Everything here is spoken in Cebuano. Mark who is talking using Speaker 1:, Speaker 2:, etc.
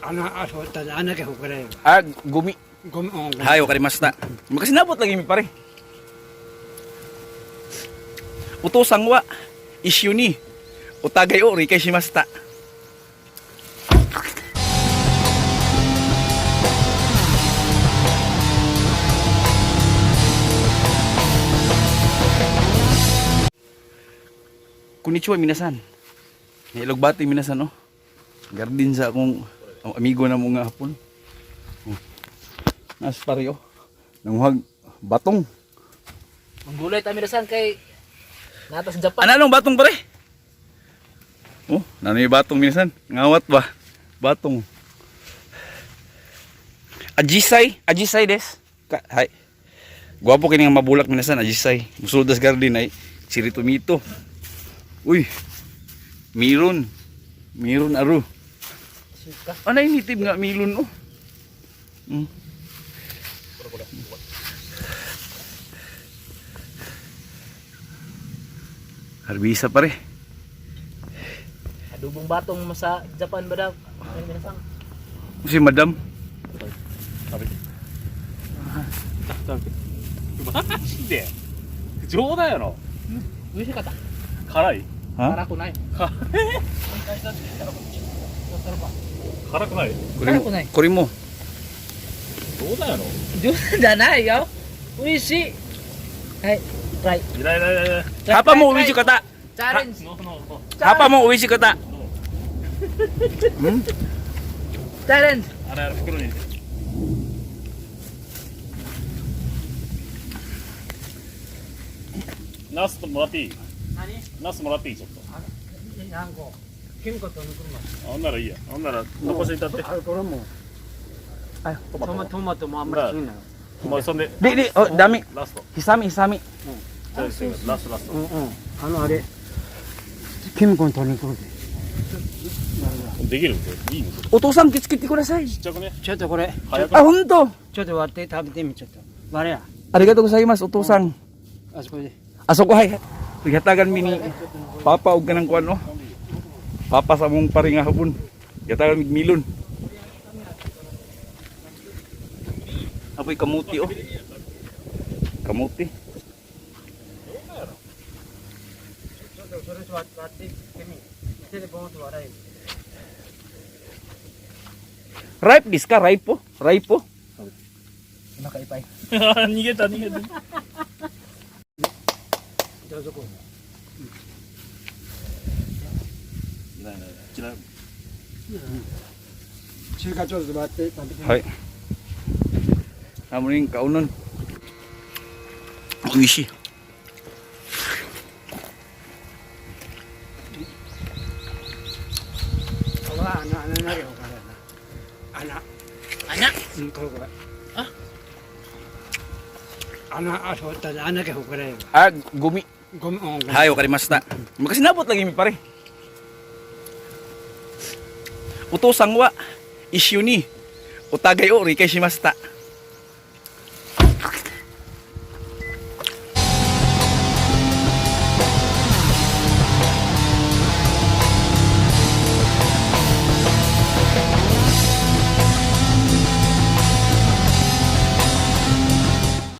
Speaker 1: 穴、あ、そうだ、穴がほこれ。
Speaker 2: Ah, gumi.
Speaker 1: ゴミ、うん、ゴミ。
Speaker 2: はい、わかりました。Makasinabot lagi mi pare. お父さんは一緒にお互いを理解しました。こんにちは皆さん. Nilugbati 皆さん oh. Garden sa akong amigo na mo nga hapon. Oh. Nas pare oh. Nanguhag batong.
Speaker 3: Manggulay ta minasan kay nata sa Japan.
Speaker 2: Ano anong batong pare? Oh, nano yung batong minsan? Ngawat ba? Batong. Ajisay, ajisay des. Ka, hay. Gwapo kini nga mabulak minsan ajisay. Musulod das garden ay siri tomito. Uy. Milon. Milon aru. Ano yung native nga milon oh? Harbisa pare.
Speaker 3: Adobong batong mo sa Japan ba daw? Ano minasan?
Speaker 2: Si madam.
Speaker 4: 食べて食べてマジで冗談やろ。
Speaker 3: 美味しかった。
Speaker 4: 辛い。
Speaker 2: Ha?
Speaker 3: 辛くない。
Speaker 4: 辛くない。
Speaker 2: Kuri mo.
Speaker 3: 辛くない。
Speaker 2: Kuri mo.
Speaker 4: 冗談やろ。
Speaker 3: 冗談じゃないよ。美味しい。はい、トライ。
Speaker 4: いらいらいらいら。
Speaker 2: Hapa mo uwi si kata.
Speaker 3: チャレンジ。
Speaker 4: ノーノーノ
Speaker 2: Hapa mo uwi si kata.
Speaker 3: チャレンジ。
Speaker 4: ー。あれあれ袋に入れて。ナスともらっていい？
Speaker 1: 何？
Speaker 4: ナスもらっていい？ちょっと。
Speaker 1: 何個金庫との車。
Speaker 4: あほんならいいや。ほんなら残しといたって。
Speaker 1: あ、これも。
Speaker 4: トマト
Speaker 1: トマトマトもあんまり好きなの。
Speaker 4: もうそんで
Speaker 2: Di di oh dami.
Speaker 4: ラスト。
Speaker 2: Hisami hisami.
Speaker 4: ラストラスト。
Speaker 1: うんうん。あのあれ。金庫に取りに来るで。
Speaker 4: できるのこれ？いいのそれ？
Speaker 2: お父さん気付けてください。
Speaker 4: ちっちゃくね？
Speaker 1: ちょっとこれ、
Speaker 4: 早く。
Speaker 2: Ah, honto.
Speaker 1: ちょっと割って食べてみ、ちょっと。割れや。
Speaker 2: ありがとうございます、お父さん。
Speaker 1: あそこで。
Speaker 2: Aso ko hay. Gihatagan mi ni Papa og kanang kuan oh. Papa sa mong pare nga hapon. Gihatagan mig milon. Apoy kamuti oh. Kamuti.
Speaker 1: ちょっとそれ割ってってみ。手でボンと割れる。
Speaker 2: Ripe dis ka, ripe po. Ripe po.
Speaker 3: お腹いっぱい。
Speaker 4: 逃げた逃げた。
Speaker 1: どうぞこう。
Speaker 4: ないないない。違う。
Speaker 1: 中華ちょっと割って食べてみ。
Speaker 2: はい。Amo ning kaunon. Uishi.
Speaker 1: これは穴、穴投げよ、これな。穴。
Speaker 3: 穴。
Speaker 1: うん、これこれ。
Speaker 3: あ。
Speaker 1: 穴、あ、そうだ、穴がほこれ。
Speaker 2: Ah, gumi.
Speaker 1: ゴミ、うん、ゴミ。
Speaker 2: はい、わかりました。Makasinabot lagi mi pare. お父さんは一緒にお互いを理解しました。